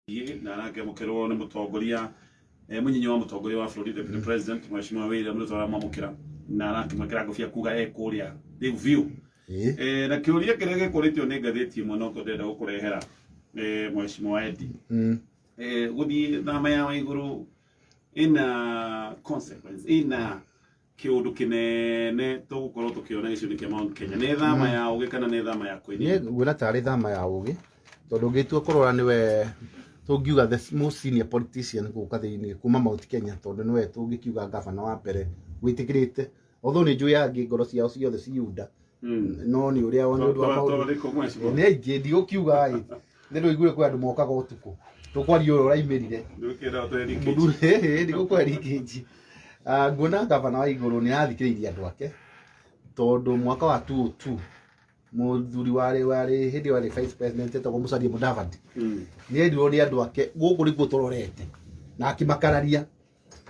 Na arakĩamũkĩrwo nĩ mũtongoria, mũnyinyi wa mũtongoria wa bũrũri, Deputy President, Mheshimiwa William Ruto aramwamũkĩra na arakĩmwĩkĩra ngũbia kuga e kũrĩa rĩu biũ. Na kĩũria kĩrĩa gĩkũrĩtio nĩ ngathĩti ĩmwe no ndĩrenda gũkũrehera, Mheshimiwa Eddie. Gũthiĩ thama ya Waigũrũ ĩna consequence, ĩna kĩũndũ kĩnene tũgũkorwo tũkĩona gĩcigo-inĩ kĩa Mount Kenya. Nĩ thama ya ũgĩ kana nĩ thama ya Niĩ kwĩnina? Nguona tarĩ thama ya ũgĩ, tondũ ũngĩtua kũrora nĩwe tũngiuga the most senior politician gũka thĩinĩ kuma Mount Kenya, tondũ nĩwe tũngĩkiuga gavana wa mbere wĩtĩkĩrĩte, although nĩ njũĩ angĩ ngoro ciao ciothe ciunda, no nĩ ũrĩa nĩ ũndũ wa maũndũ Twarĩkũ, Mheshimiwa? Nĩ aingĩ, ndigũkiuga ĩ, nĩ ndũiguire kwĩ andũ mokaga ũtukũ tũkwaria ũrĩa ũraimĩrire. Ndũkĩenda ũtũhe leakage. Mũndũ ndigũkũhe leakage. Ah, nguona gavana wa igũrũ nĩ arathikĩrĩirie andũ ake, tondũ mwaka wa 2002 mũthuri warĩ hĩndĩ ĩyo arĩ vice president etagwo Musalia Mudavadi nĩ erirwo nĩ andũ ake gũkũ nĩkuo tũrorete, na akĩmakararia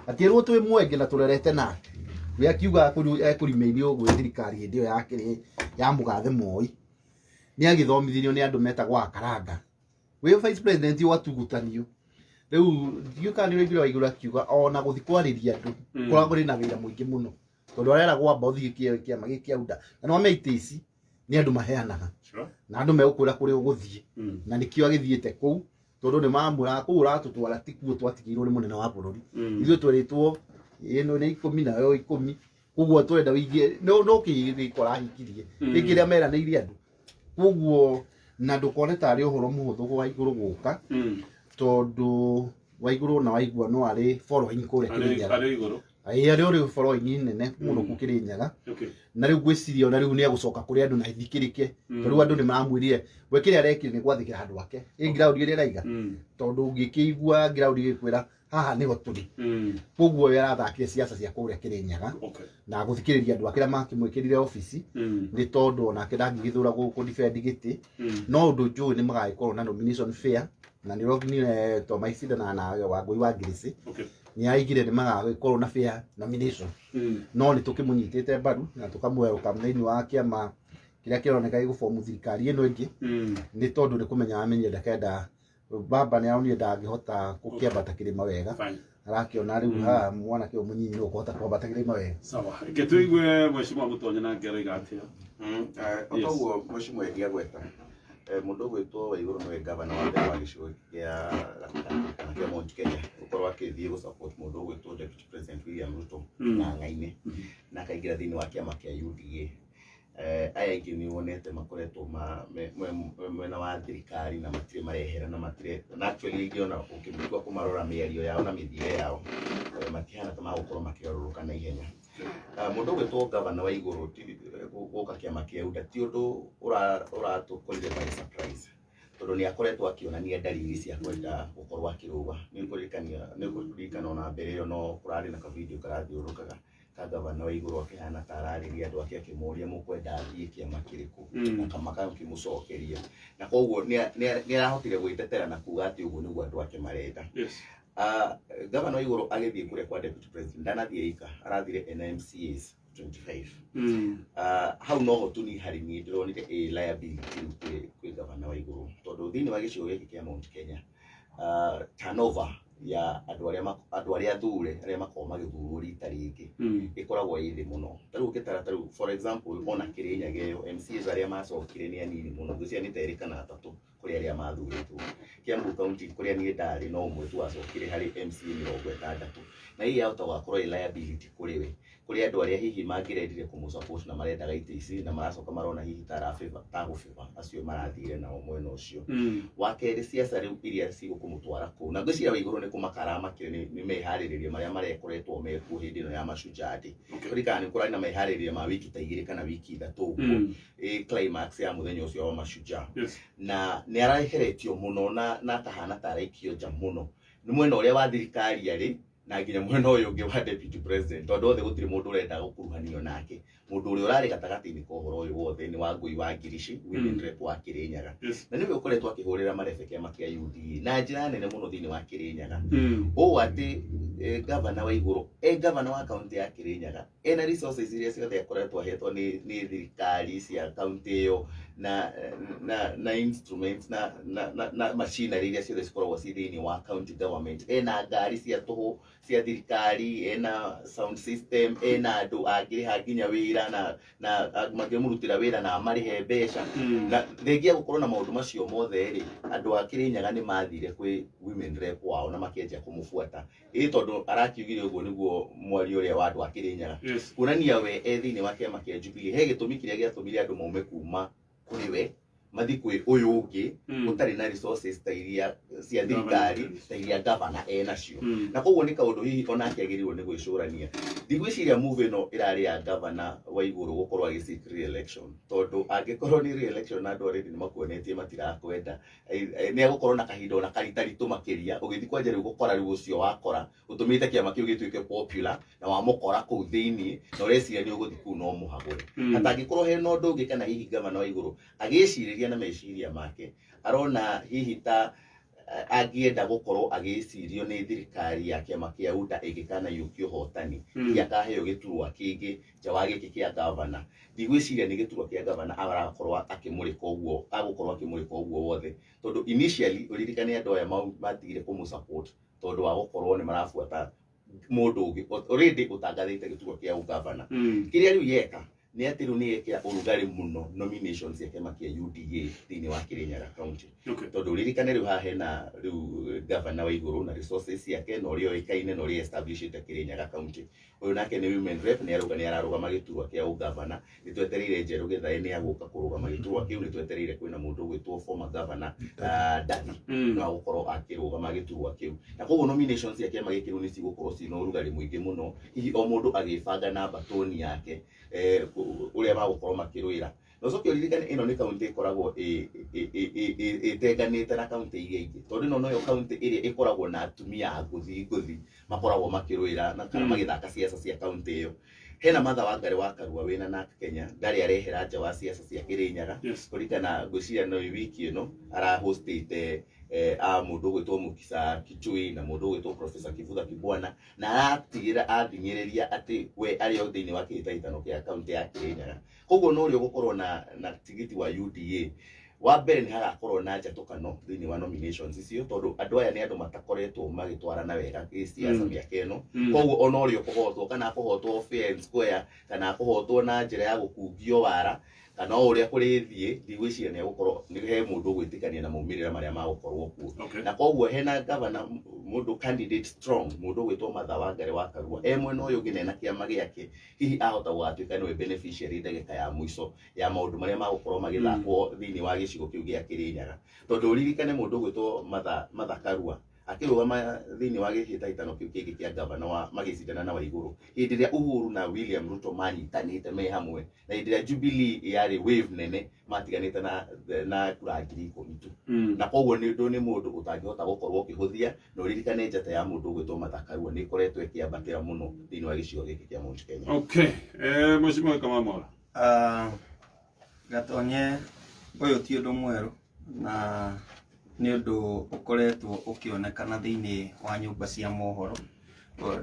akĩrwo twĩ mwenge na tũrerete nake we, akiuga ekũrimĩirio gwĩ thirikari hĩndĩ ĩyo yakĩrĩ ya mũgathe Moi. Nĩ agĩthomithirio nĩ andũ metagwo akaranga wĩ vice president watugutanio. Rĩu ndiũĩ kana nĩ ũraiguire Waigũrũ akiuga ona gũthi kwarĩria andũ kũragwo kũrĩ na wĩra mũingĩ mũno, tondũ areragwo amba ũthiĩ kĩama gĩkĩ kĩa UDA, na nĩwamenya itĩ ici nĩ andũ maheanaga na andũ megũkwĩra kũrĩa ũgũthiĩ. Na nĩkĩo agĩthiĩte kũu, tondũ nĩ mamwĩraga kũu ũratũtwara tikuo twatigĩirwo nĩ mũnene wa bũrũri. Ithuĩ twerĩtwo ĩno nĩ 10 nayo 10, koguo tũrenda wĩigie no kĩgĩko arahingirie gĩkĩ kĩrĩa meranĩire andũ. Koguo na ndũkone tarĩ ũhoro mũhũthũ wa igũrũ gũka, tondũ Waigũrũ na waigua no arĩ following kũrĩa Kĩrĩnyaga. Arĩ igũrũ. Ĩĩ, arĩ ũrĩ following nene mũno kũ Kĩrĩnyaga. Na rĩu ngwĩciria ona rĩu nĩ egũcoka kũrĩ andũ na ithikĩrĩke, tondũ rĩu andũ nĩ maramwĩrire we kĩrĩa arekire nĩ gwathĩkĩra handũ ake ĩ ground ĩrĩa araiga, tondũ ũngĩkĩigua ground ĩgĩkwĩra haha nĩho tũrĩ. Koguo we arathakire ciaca cia kũrĩa Kĩrĩnyaga na gũthikĩrĩria andũ ake arĩa makĩmwĩkĩrire obici, nĩ tondũ onake ndangĩgĩthũra gũ defend gĩtĩ. No ũndũ njũĩ nĩ magagĩkorwo na nomination fair, na nĩ ũronire to maicindanaga na Wangũi wa Ngirĩcĩ. Nĩ aigire nĩ magagĩkorwo na fair nomination. No nĩ tũkĩmũnyitĩte mbaru na tũkamwelcome thĩinĩ wa kĩama kĩrĩa kĩroneka gĩgũbomu thirikari ĩno ĩngĩ, nĩ tondũ nĩ kũmenya amenye ndakenda baba, nĩ aronire ndangĩhota gũkĩambata kĩrĩma wega. Fine. Arakĩona rĩu haha mwanake ũyũ mũnyinyi nĩ ũkũhota kwambata kĩrĩma wega. Sawa. Reke tũigue Mheshimiwa Mũtonye nake aroiga atĩa. O toguo Mheshimiwa Eddie agweta, mũndũ ũgwĩtwo Waigũrũ nĩwe gavana wa mbere wa gĩcigo kĩa gatagatĩ kana kĩa Mount Kenya gũkorwo akĩthiĩ gũ support mũndũ ũgwĩtwo Deputy President William Ruto ng'ang'a-inĩ na akaingĩra thĩinĩ wa kĩama kĩa UDA. Aya aingĩ nĩ wonete makoretwo mwena wa thirikari na matirĩ marehera na matirĩ na actually aingĩ ona ũkĩtua kũmarora mĩario yao na mĩthiĩre yao, matihana ta magũkorwo makĩgarũrũka na ihenya. Ah, mũndũ ũgwĩtwo gavana wa igũrũ gũka kĩama kĩa UDA ti ũndũ ũratũkorire by surprise, tondũ nĩ akoretwo akĩonania ndariri cia kwenda gũkorwo akĩrũa. Nĩ kũririkana ona mbere ĩyo no kũrarĩ na kavideo karathiũrũrũkaga ka gavana wa igũrũ akĩhana ta ararĩria andũ ake akĩmoria mũkwenda athiĩ kĩama kĩrĩkũ, na kama kakĩmũcokeria, na koguo nĩ arahotire gwĩtetera na kuga atĩ ũguo nĩguo andũ ake marenda. Ah, gavana wa igũrũ agĩthiĩ kũrĩa kwa deputy president ndanathiĩ ika, arathire ena MCAs 25. Ah, hau noho tu ni harĩ niĩ ndĩronire ĩ liability rĩu kwĩ gavana wa igũrũ, tondũ thĩinĩ wa gĩcigo gĩkĩ kĩa Mount Kenya, turnover ya andũ arĩa athure arĩa makoragwo magĩthurwo rita rĩngĩ ĩkoragwo ĩ thĩ mũno. Ta rĩu ũngĩtara, ta rĩu for example ona Kĩrĩnyaga ĩyo, MCAs arĩa macokire nĩ anini mũno, ngwĩciria nĩ ta erĩ kana atatũ kũrĩ arĩa mathurĩtwo. Kiambu County kũrĩa niĩ ndarĩ no ũmwe tu wacokire harĩ MCA 60, na hihi yahota gũgakorwo ĩ liability kũrĩ we, kũrĩ andũ arĩa hihi mangĩrendire kũmũ support na marendaga itĩ ici na maracoka marona hihi ta arafavor ta gũbĩba acio marathire nao mwena ũcio. Wa kerĩ, ciaca rĩu iria cigũkũmũtwara kũu, na ngwĩciria Waigũrũ nĩ kũmaka aramakire nĩ meharĩrĩria marĩa marekoretwo mekuo hĩndĩ ĩno ya Mashujaa Day. Kũririkana nĩ kũrarĩ na meharĩrĩria ma wiki ta 2 kana wiki 3 ũguo, ĩ climax ya mũthenya ũcio wa Mashujaa. Na nĩ araheretio mũno na akahana ta araikio nja mũno nĩ mwena ũrĩa wa thirikari arĩ na nginya mwena ũyũ ũngĩ wa deputy president, tondũ othe gũtirĩ mũndũ ũrenda gũkuruhanio nake. Mũndũ ũrĩa ũrarĩ gatagatĩ-inĩ ka ũhoro ũyũ wothe nĩ Wangũi wa Ngirici, women rep wa Kĩrĩnyaga, na nĩwe ũkoretwo akĩhũrĩra marebe kĩama kĩa UDA na njĩra nene mũno thĩinĩ wa Kĩrĩnyaga, ũũ atĩ gavana wa igũrũ e gavana wa kaunti ya Kĩrĩnyaga. Ena resources iria ciothe akoretwo ahetwo nĩ thirikari cia kaunti ĩyo na instruments na machinery iria ciothe cikoragwo ci thĩinĩ wa county government. Ena ngari cia tũhũ cia thirikari, ena sound system, ena andũ angĩrĩha nginya wĩra na mangĩmũrutĩra wĩra na amarĩhe mbeca. Na thengia gũkorwo na maũndũ macio mothe rĩ, andũ a Kĩrĩnyaga nĩ mathire kwĩ women rep wao na makĩanjia kũmũbuata, ĩ tondũ arakiugire ũguo nĩguo mwario ũrĩa wa andũ a Kĩrĩnyaga. Kuonania we e thĩinĩ wa kĩama kĩa Jubilee he gĩtũmi kĩrĩa gĩatũmire andũ maume kuma kũrĩ we mathi kwĩ ũyũ ũngĩ ũtarĩ na resources ta iria cia thirikari ta iria gavana enacio. Na koguo nĩ kaũndũ hihi onake agĩrĩirwo nĩ gwĩcũrania. Ndigwĩciria move ĩno ĩrarĩ ya gavana wa igũrũ gũkorwo agĩ seek re-election, tondũ angĩkorwo nĩ re-election na andũ already nĩ makuonetie matirakwenda, nĩ egũkorwo na kahinda ona karitaritũ makĩria ũgĩthiĩ kwanja rĩu gũkora rĩu ũcio wakora ũtũmĩte kĩama kĩu gĩtuĩke popular na wamũkora kũu thĩinĩ na ũreciria nĩ ũgũthiĩ kũu no mũhagũre. Hatangĩkorwo hena ũndũ ũngĩ, kana hihi gavana wa igũrũ agĩcirĩria na meciria make arona hihi ta angĩenda gũkorwo agĩcirio nĩ thirikari ya kĩama kĩa UDA ĩngĩkanaiũkia ũhotani, hihi akaheo gĩturwa kĩngĩ nja wa gĩkĩ kĩa gavana. Ndigwĩciria nĩ gĩturwa kĩa gavana arakorwo akĩmũrĩka ũguo, agũkorwo akĩmũrĩka ũguo wothe, tondũ initially ũririkane andũ aya matigire kũmũ support tondũ wa gũkorwo nĩ marabuata mũndũ ũngĩ already ũtangathĩte gĩturwa kĩa ũgavana. Kĩrĩa rĩu yeka nĩ atĩ rĩu nĩ yekĩra ũrugarĩ mũno nominations cia kĩama kĩa UDA thĩinĩ wa Kirinyaga County, tondũ ririkane rĩu haha hena rĩu gavana wa igũrũ na resources ciake na ũrĩa ũĩkaine na ũrĩa establishĩte Kirinyaga County. Ũyũ nake nĩ women rep, nĩ arauga nĩ ararũgama gĩturwa kĩa ũgavana. Nĩ twetereire Njerũ Gĩthaĩ nĩ agũka kũrũgama gĩturwa kĩu. Nĩ twetereire kwĩna mũndũ ũgwĩtwo former governor Ndathi no agũkorwo akĩrũgama gĩturwa kĩu, na koguo nominations cia kĩama gĩkĩ rĩu nĩ cigũkorwo ciĩna ũrugarĩ mũingĩ mũno, hihi o mũndũ agĩbanga na batoni yake ũrĩa magũkorwo makĩrũĩra. Na ũcoke ũririkane ĩno nĩ kaunti ĩkoragwo ĩtenganĩte na kaunti iria ingĩ, tondũ ĩno noyo kaunti ĩrĩa ĩkoragwo na atumia a ngũthi ngũthi makoragwo makĩrũĩra na kana magĩthaka ciaca cia kaunti ĩyo. Hena Martha Wangari wa Karua wĩna NARC Kenya, ndarĩ arehera nja wa ciaca cia Kĩrĩnyaga. Kũririkana ngwĩciria no wiki ĩno arahostĩte a mũndũ ũgwĩtwo Mukisa Kichui na mũndũ ũgwĩtwo Professor Kivutha Kibwana, na aratigĩra athing'ĩrĩria atĩ we arĩ o thĩinĩ wa kĩhĩtahĩtano kĩa kaunti ya Kĩrĩnyaga. Koguo no ũrĩa ũgũkorwo na tigiti wa UDA wa mbere nĩ hagakorwo na njatũkano thĩinĩ wa nominations icio, tondũ andũ aya nĩ andũ matakoretwo magĩtwarana wega gĩciaca mĩaka ĩno. Koguo ona ũrĩa ũkũhotwo, kana akũhotwo fair and square, kana akũhotwo na njĩra ya gũkungio wara, kana o ũrĩa kũrĩthiĩ, ndigwĩciria nĩ egũkorwo nĩ he mũndũ ũgwĩtĩkania na maumĩrĩra marĩa magũkorwo kuo. Na koguo hena gavana, mũndũ candidate strong, mũndũ ũgwĩtwo Martha Wangari wa Karua e mwena ũyũ ũngĩ na ena kĩama gĩake, hihi ahota gũgatuĩka nĩwe beneficiary ndagĩka ya mũico ya maũndũ marĩa magũkorwo magĩthakwo thĩinĩ wa gĩcigo kĩu gĩa Kĩrĩnyaga, tondũ ũririkane mũndũ ũgwĩtwo Martha Karua akĩrũgama thĩinĩ wa gĩhĩtahĩtano kĩu kĩngĩ kĩa gavana wa magĩcindana na Waigũrũ hĩndĩ ĩrĩa Uhuru na William Ruto manyitanĩte me hamwe, na hĩndĩ ĩrĩa Jubilee yarĩ wave nene, matiganĩte na kura 10,000 tu. Na koguo nĩ ũndũ nĩ mũndũ ũtangĩhota gũkorwo ũkĩhũthia. Na ũririkane njata ya mũndũ ũgwĩtwo Martha Karua nĩ ĩkoretwo ĩkĩambatĩra mũno thĩinĩ wa gĩcigo gĩkĩ kĩa Mount Kenya. Okay, mheshimiwa Kamamora. Gatonye, ũyũ ti ũndũ mwerũ na nĩ ũndũ ũkoretwo ũkĩonekana thĩinĩ wa nyũmba cia mohoro.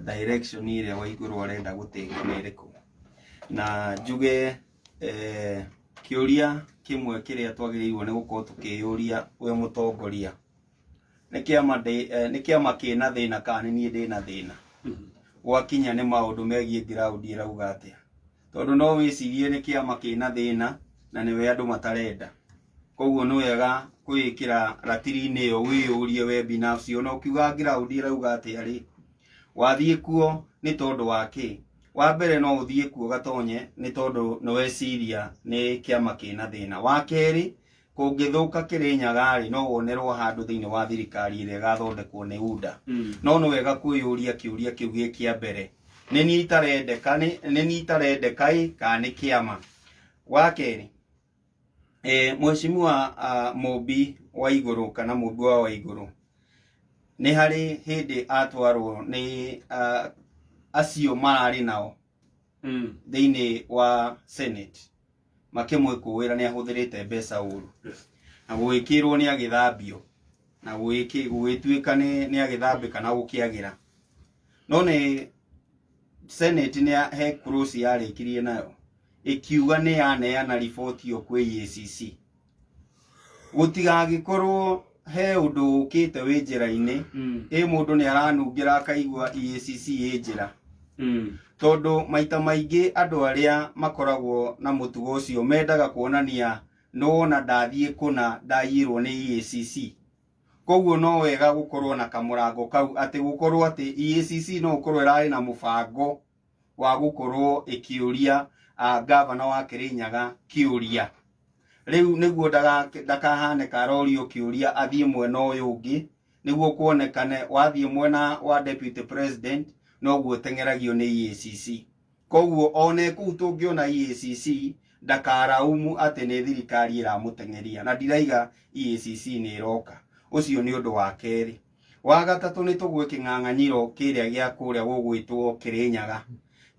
Direction ĩrĩa Waigũrũ arenda gũtĩka nĩ ĩrĩkũ? Na njuge kĩũria kĩmwe kĩrĩa twagĩrĩirwo nĩ gũkorwo tũkĩyũria, we mũtongoria, nĩ kĩama ndĩ nĩ kĩama kĩna thĩna kana nĩ niĩ ndĩna thĩna gwakinya nĩ maũndũ megiĩ ground ĩrauga atĩa? Tondũ no wĩcirie nĩ kĩama kĩna thĩna na nĩwe andũ matarenda. Koguo nĩ wega kwĩĩkĩra ratiri-inĩ ĩyo, wĩyũrie we binafsi, ona ũkiuga ground ĩrauga atĩa rĩ, wathiĩ kuo nĩ tondũ wa kĩ? Wa mbere, no ũthiĩ kuo Gatonye nĩ tondũ nĩ weciria nĩ kĩama kĩna thĩna. Wa kerĩ, kũngĩthũka Kĩrĩnyaga rĩ, no wonerwo handũ thĩinĩ wa thirikari ĩrĩa ĩgathondekwo nĩ UDA. No nĩ wega kwĩyũria kĩũria kĩu gĩ kĩa mbere, nĩ niĩ itarendeka, nĩ niĩ itarendeka ĩ kana nĩ kĩama? Wa kerĩ, mheshimiwa Mũmbi wa Igũrũ kana Mũmbi wa Waigũrũ, nĩ harĩ hĩndĩ atwarwo nĩ acio mararĩ nao thĩinĩ wa Senate makĩmwĩkũĩra nĩ ahũthĩrĩte mbeca ũru, na gũgĩkĩrwo nĩ agĩthambio na gũgĩtuĩka nĩ agĩthambĩka na gũkĩagĩra. No nĩ Senate nĩ he close yarĩkirie nayo ĩkiuga nĩ yaneana riboti ĩyo kwĩ EACC. Gũtigagĩkorwo he ũndũ ũkĩte wĩ njĩra-inĩ, ĩ mũndũ nĩ aranungĩra akaigua EACC ĩ njĩra. Tondũ maita maingĩ andũ arĩa makoragwo na mũtugo ũcio mendaga kuonania nĩwona ndathiĩ kũna ndaiyĩrwo nĩ EACC. Koguo no wega gũkorwo na kamũrango kau atĩ gũkorwo atĩ EACC no gũkorwo ĩrarĩ na mũbango wa gũkorwo ĩkĩũria gavana wa Kĩrĩnyaga kĩũria. Rĩu nĩguo ndakahane karorio kĩũria athiĩ mwena ũyũ ũngĩ, nĩguo kuonekane wathiĩ mwena wa deputy president noguo ũteng'eragio nĩ EACC. Koguo one kũu tũngĩona EACC ndakaraumu atĩ nĩ thirikari ĩramũteng'eria, na ndiraiga EACC nĩ ĩroka. Ũcio nĩ ũndũ wa kerĩ. Wa gatatũ nĩ tũgwe kĩng'ang'anyiro kĩrĩa gĩa kũrĩa gũgwĩtwo Kĩrĩnyaga.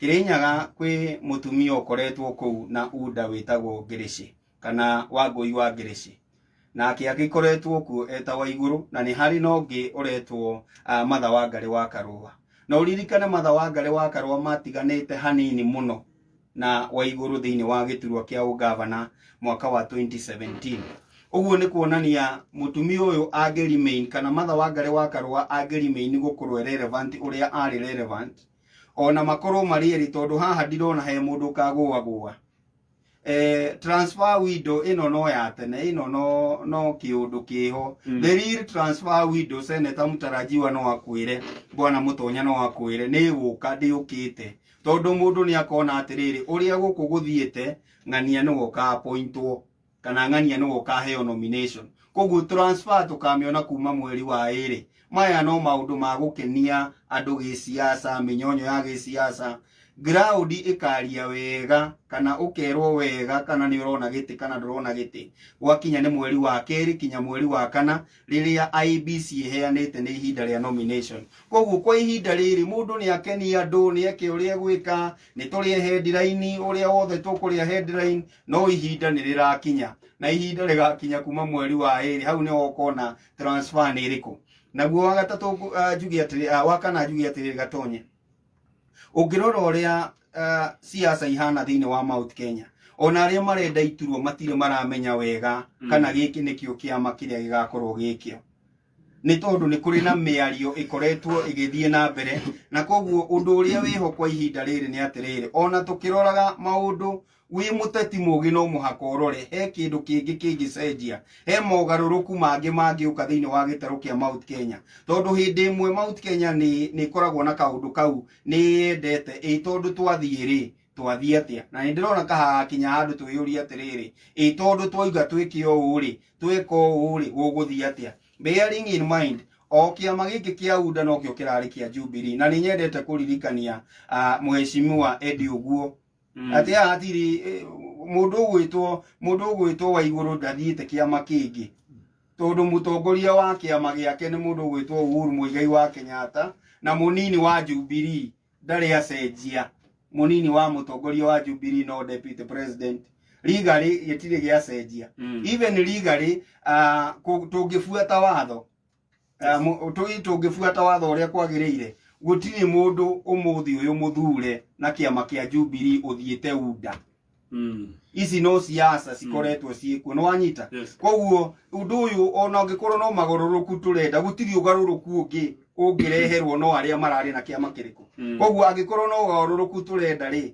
Kĩrĩnyaga kwĩ mũtumia ũkoretwo kũu na UDA wĩtagwo Ngĩrĩcĩ kana Wangũi wa Ngĩrĩcĩ, nake agĩkoretwo kuo eta Waigũrũ, na nĩ harĩ na ũngĩ ũretwo Matha wa Ngarĩ wa Karũa. Na ũririkane Matha wa Ngarĩ wa Karũa matiganĩte hanini mũno na Waigũrũ thĩinĩ wa gĩturwa kĩa ũgavana mwaka wa 2017. Ũguo nĩ kuonania mũtumia ũyũ angĩ remain, kana Matha wa Ngarĩ wa Karũa angĩ remain gũkorwo e relevant ũrĩa arĩ relevant, ona makorwo marĩ erĩ, tondũ haha ndirona he mũndũ ũkagũagũa. Transfer window ĩno no ya tene, ĩno no kĩũndũ kĩho. The real transfer window, Senator mũtarajiwa no akwĩre, Bwana Mũtonya no akwĩre nĩ ĩgũka, ndĩũkĩte, tondũ mũndũ nĩ akona atĩrĩrĩ, ũrĩa gũkũ gũthiĩte, ng'ania nĩwe ũka-appointwo kana ng'ania nĩwe ũkaheo nomination. Koguo transfer tũkamĩona kuma mweri wa 2. Maya no maũndũ ma gũkenia andũ gĩsiasa, mĩnyonyo ya gĩsiasa. Ground ĩkaria wega kana ũkerwo wega kana nĩ ũrona gĩtĩ kana ndũrona gĩtĩ gwakinya nĩ mweri wa 2 kinya mweri wa 4, rĩrĩa IEBC ĩheanĩte nĩ ihinda rĩa nomination. Koguo kwa ihinda rĩrĩ mũndũ nĩ akenia andũ, nĩ eke ũrĩa egwĩka, nĩ tũrĩe headline ũrĩa wothe tũkũrĩa headline, no ihinda nĩ rĩrakinya, na ihinda rĩgakinya kuma mweri wa 2, hau nĩho ũkona transfer nĩ ĩrĩkũ. Naguo wa gatatũ njuge atĩrĩ, wa kana njuge atĩrĩ, Gatonye, ũngĩrora ũrĩa siasa ihana thĩinĩ wa Mount Kenya, ona arĩa marenda iturwa matirĩ maramenya wega kana gĩkĩ nĩkĩo kĩama kĩrĩa gĩgakorwo gĩkĩo, nĩ tondũ nĩ kũrĩ na mĩario ĩkoretwo ĩgĩthiĩ na mbere. Na koguo ũndũ ũrĩa wĩho kwa ihinda rĩrĩ nĩ atĩrĩrĩ, ona tũkĩroraga maũndũ, wĩ mũteti mũgĩ no mũhaka ũrore he kĩndũ kĩngĩ kĩngĩcenjia, he mogarũrũku mangĩ mangĩũka thĩinĩ wa gĩtarũ kĩa Mount Kenya, tondũ hĩndĩ ĩmwe Mount Kenya nĩ ĩkoragwo na kaũndũ kau nĩ yendete ĩ, tondũ twathiĩ rĩ, twathiĩ atĩa? Na nĩ ndĩrona kahagakinya handũ twĩyũrie atĩrĩrĩ, ĩ tondũ twauga twĩke ũũ rĩ, tweka ũũ rĩ, gũgũthiĩ atĩa? Bearing in mind o kĩama gĩkĩ kĩa UDA nokĩo kĩrarĩ kĩa Jubilee, na nĩ nyendete kũririkania Mheshimiwa Eddie ũguo atĩ haha hatirĩ mũndũ ũgwĩtwo Waigũrũ ndathiĩte kĩama kĩngĩ, tondũ mũtongoria wa kĩama gĩake nĩ mũndũ ũgwĩtwo Uhuru Muigai wa Kenyatta, na mũnini wa Jubilee ndarĩ acenjia. Mũnini wa mũtongoria wa Jubilee no deputy president, legally gĩtirĩ gĩacenjia. Even legally, tũngĩbuata watho, tũngĩbuata watho ũrĩa kwagĩrĩire, gũtirĩ mũndũ ũmũthĩ ũyũ mũthure na kĩama kĩa Jubilee ũthiĩte UDA. Ici no siasa cikoretwo ciĩkuo, nĩ wanyita? Yes. Koguo ũndũ ũyũ ona ũngĩkorwo no magarũrũku tũrenda, gũtirĩ ũgarũrũku ũngĩ ũngĩreherwo no arĩa mararĩ na kĩama kĩrĩkũ. Koguo angĩkorwo no ũgarũrũku tũrenda rĩ,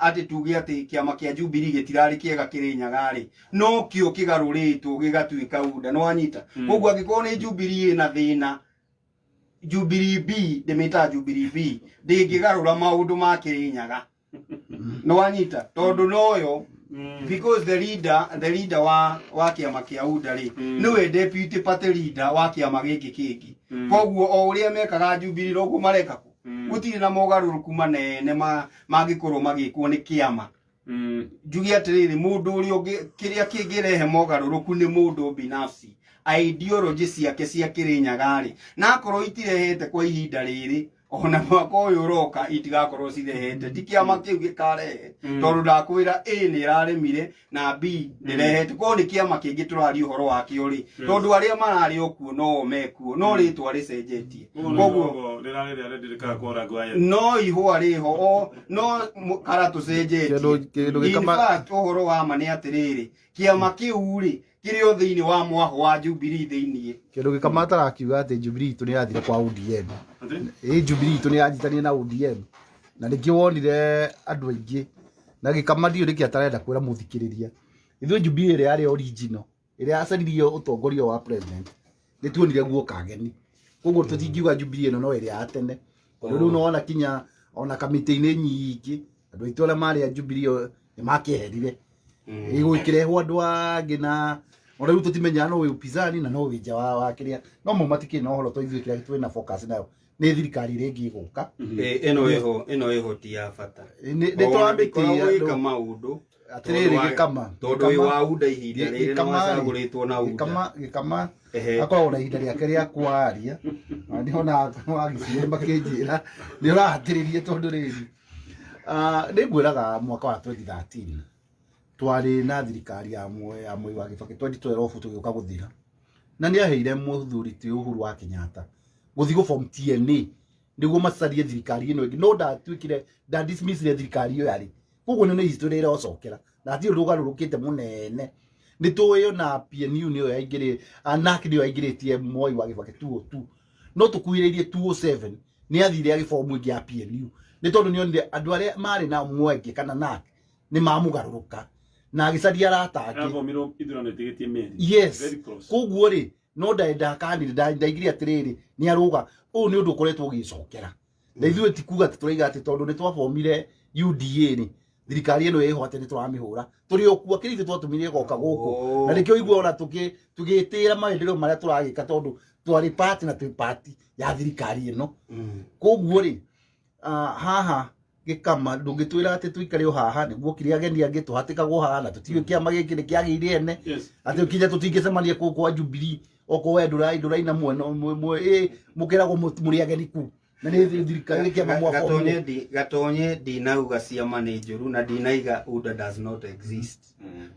atĩ tuge atĩ kĩama kĩa Jubilee gĩtirarĩ kĩega Kĩrĩnyaga rĩ, no kĩo kĩgarũrĩtwo gĩgatuĩka UDA, nĩ wanyita? Koguo angĩkorwo nĩ Jubilee ĩna thĩna, Jubilee B, ndĩmĩtaga Jubilee B, ndĩngĩgarũra maũndũ ma Kĩrĩnyaga, nĩ wanyita? Tondũ noyo because the leader wa kĩama kĩa UDA rĩ, nĩwe deputy party leader wa kĩama gĩkĩ kĩngĩ. Koguo o ũrĩa mekaga Jubilee noguo mareka kũ. Gũtirĩ na mogarũrũku manene mangĩkorwo magĩkwo nĩ kĩama. Njuge atĩrĩrĩ, mũndũ ũrĩa ũngĩ kĩrĩa kĩngĩrehe mogarũrũku nĩ mũndũ binafsi, ideology ciake cia Kĩrĩnyaga rĩ, na akorwo itirehete kwa ihinda rĩrĩ. Ona mwaka ũyũ ũroka itigakorwo cirehete, ti kĩama kĩu gĩkarehe, tondũ ndakwĩra A nĩ ĩraremire na B ndĩrehete. Koguo nĩ kĩama kĩngĩ tũraria ũhoro wakĩo rĩ, tondũ arĩa mararĩ o kuo no mekuo, no rĩtwa rĩcenjetie. Koguo no ihũa rĩho o no kara tũcenjetie. Kĩndũ In fact, ũhoro wa ma nĩ atĩrĩrĩ, kĩama kĩu rĩ kĩrĩ o thĩinĩ wa mwaho wa Jubilee thĩinĩ. Kĩndũ gĩkama tarakiuga atĩ Jubilee itũ nĩ yathire kwa ODM. Ĩ Jubilee itũ nĩ yanyitanire na ODM, na nĩkĩo wonire andũ aingĩ na gĩkama ndiũ nĩkĩ atarenda kwĩra mũthikĩrĩria. Ithuĩ Jubilee ĩrĩa yarĩ original, ĩrĩa yacaririe ũtongoria wa president, nĩ tuonire guoka ageni. Koguo tũtingiuga Jubilee ĩno no ĩrĩa ya tene, tondũ rĩu nĩwona kinya ona kamĩtĩ-inĩ nyingĩ andũ aitũ arĩa marĩ a Jubilee ĩyo nĩ makĩeherire, ĩgũkĩrehwo andũ angĩ, na ona rĩu tũtimenyaga no wĩ upinzani na no wĩ nja wa kĩrĩa, no mo matikĩrĩ na ũhoro to ithuĩ kĩrĩa twĩna focus nayo nĩ thirikari ĩrĩa ĩngĩ ĩgũka. Ĩno ĩho, ĩno ĩho ti ya bata. Nĩ tũramĩtĩĩa gwĩka maũndũ. Atĩrĩrĩ, gĩkama tondũ wĩ wa UDA ihinda rĩrĩ na wacagũrĩtwo na UDA. Gĩkama akoragwo na ihinda rĩake rĩa kwaria, na nĩona wagĩciria makĩnjĩra nĩ ũrahatĩrĩria, tondũ rĩrĩ nĩ ngwĩraga mwaka wa 2013 twarĩ na thirikari ya Moi wa Kibaki, 2012 tũgĩũka gũthira, na nĩ aheire mũthuri ti Uhuru wa Kenyatta gũthiĩ gũ form TNA nĩguo macarie thirikari ĩno ĩngĩ, no ndatuĩkire nda dismissire thirikari ĩyo yarĩ. Koguo nĩ history ĩrocokera na hatirĩ ũndũ ũgarũrũkĩte mũnene. Nĩ tũĩ ona PNU nĩyo yaingĩrĩ, NARC nĩyo yaingĩrĩtie Moi wa Kibaki 202, no tũkuhĩrĩirie 207 nĩ athire agĩbomu ĩngĩ ya PNU, nĩ tondũ nĩ onire andũ arĩa marĩ na Mwenge kana NARC nĩ mamũgarũrũka na agĩcaria arata angĩ. Yathomirwo ithurano ĩtigĩtie mĩeri. Yes. Very close. Koguo rĩ, no ndakanire ndaigire atĩrĩrĩ, nĩ arũga ũyũ nĩ ũndũ ũkoretwo ũgĩcokera, na ithuĩ ti kuga atĩ tũraiga atĩ tondũ nĩ twabomire UDA rĩ, thirikari ĩno ĩho atĩ nĩ tũramĩhũra. Tũrĩ o kuo, kĩrĩa ithuĩ twatũmire ĩgoka gũkũ, na nĩkĩo igua ona tũgĩtĩĩra maendeleo marĩa tũragĩka, tondũ twarĩ party na twĩ party ya thirikari ĩno. Koguo rĩ, haha gĩkama ndũngĩtwĩra atĩ tũikare o haha nĩguo kĩrĩa ageni angĩ tũhatĩkagwo haha, na tũtiũĩ kĩama gĩkĩ nĩ kĩagĩire ene, atĩ kinya tũtingĩcemania kũu kwa Jubilee, okorwo we ndũraina mwena mũkĩragwo mũrĩ ageni kuu, na nĩ thirikari nĩ kĩama mwabomu. Gatonye, ndinauga ciama nĩ njũru na ndinaiga UDA does not exist,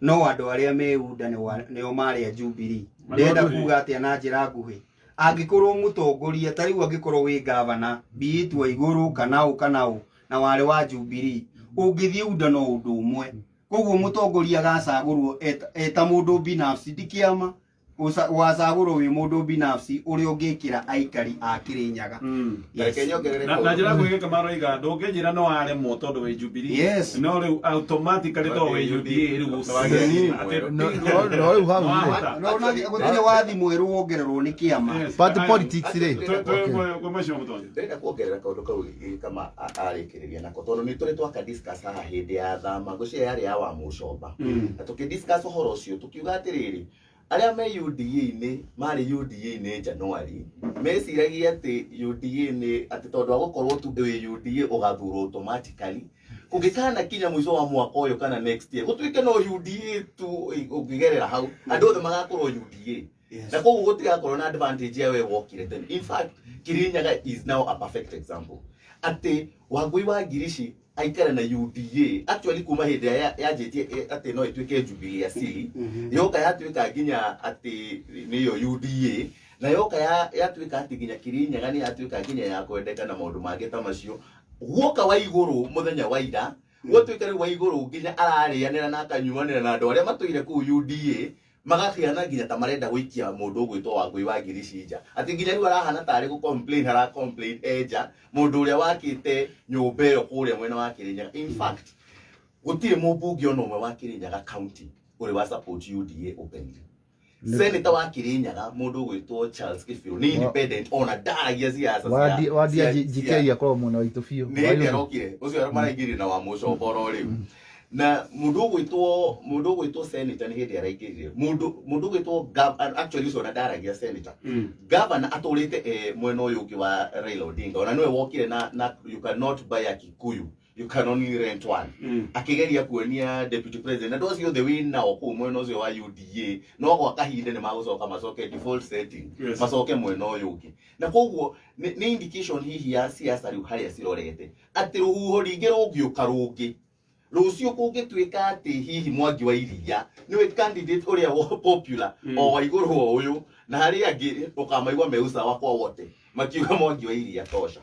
no andũ arĩa me UDA nĩo marĩ a Jubilee. Ndĩrenda kuga atĩa na njĩra nguhĩ? Angĩkorwo mũtongoria ta rĩu, angĩkorwo wĩ gavana be it wa igũrũ kana ũ kana ũ na warĩ wa Jubilee, ũngĩthiĩ UDA no ũndũ ũmwe. Koguo mũtongoria agacagũrwo eta mũndũ binafsi, ti kĩama. Wacagũrwo wĩ mũndũ binafsi ũrĩa ũngĩkĩra aikari a Kĩrĩnyaga. Reke nyongerere. Na njĩra nguhĩ gĩkama aroiga ndũngĩnjĩra no waremwo tondũ wĩ Jubilee, no rĩu automatically tondũ wĩ UDA rĩu No rĩu hau rĩ, No gũtirĩ wathi mwerũ wongererwo nĩ kĩama. Party politics rĩ, Kwĩ macio mũtonyi. Ndĩrenda kuongerera kaũndũ kau kama arĩkĩrĩria nako, tondũ nĩ tũrĩ twaka discuss haha hĩndĩ ya thama, ngwĩciria yarĩ ya wa Mũcomba, na tũkĩ discuss ũhoro ũcio tũkiuga atĩrĩrĩ, arĩa me UDA-inĩ marĩ UDA-inĩ January meciragia atĩ UDA nĩ atĩ tondũ wa gũkorwo tu wĩ UDA ũgathurwo automatically. Kũngĩkana kinya mũico wa mwaka ũyũ kana next year gũtuĩke no UDA tu ũngĩgerera hau, andũ othe magakorwo UDA, na koguo gũtigakorwo na advantage ya we wokire tene. In fact, Kirinyaga is now a perfect example atĩ Wangũi wa Ngirici aikara na UDA actually kuma hĩndĩ ĩrĩa yanjĩtie atĩ no ĩtuĩke Jubilee asili, yoka yatuĩka nginya atĩ nĩyo UDA, na yoka yatuĩka atĩ nginya Kirinyaga nĩ yatuĩka nginya ya kwendeka na maũndũ mangĩ ta macio. Guoka wa igũrũ mũthenya wa ira gwatuĩka rĩu wa igũrũ nginya ararĩanĩra na akanyuanĩra na andũ arĩa matũire kũu UDA, magakiana nginya ta marenda gũikia mũndũ ũgwĩtwo Wangũi wa Ngirici nja, atĩ nginya rĩu arahana tarĩ gũ complain ara complain enja mũndũ ũrĩa wakĩte nyũmba ĩyo kũrĩa mwena wa Kĩrĩnyaga. In fact, gũtirĩ mũmbunge ona ũmwe wa Kĩrĩnyaga county ũrĩ wa support UDA openly. Senator wa Kĩrĩnyaga, mũndũ ũgwĩtwo Charles Kĩbirũ, nĩ independent, ona ndaragia siasa. Wadia JK akoragwo mwena witũ biũ. Nĩ hĩndĩ arokire ũcio maraingĩrire na wa mũcomboro rĩu, na mũndũ ũgwĩtwo senator nĩ hĩndĩ araingĩrire, mũndũ ũgwĩtwo actually ũcio ona ndaragia senator. Governor atũrĩte mwena ũyũ ũngĩ wa Raila Odinga, ona nĩwe wokire na you cannot buy a Kikuyu. You can only rent one. Akĩgeria kuonia deputy president andũ acio othe wĩ nao kũu mwena ũcio wa UDA no gwa kahinda nĩ magũcoka macoke default setting, macoke mwena ũyũ ũngĩ, na koguo nĩ indication hihi ya siasa rĩu harĩa cirorete, atĩ rũhuho rĩngĩ rũngĩũka rũngĩ rũciũ, kũngĩtuĩka atĩ hihi Mwangi wa Iria nĩwe candidate ũrĩa wa popular o wa igũrũ o ũyũ, na harĩa angĩ ũkamaigua me usawa kwa wote makiuga Mwangi wa Iria tosha.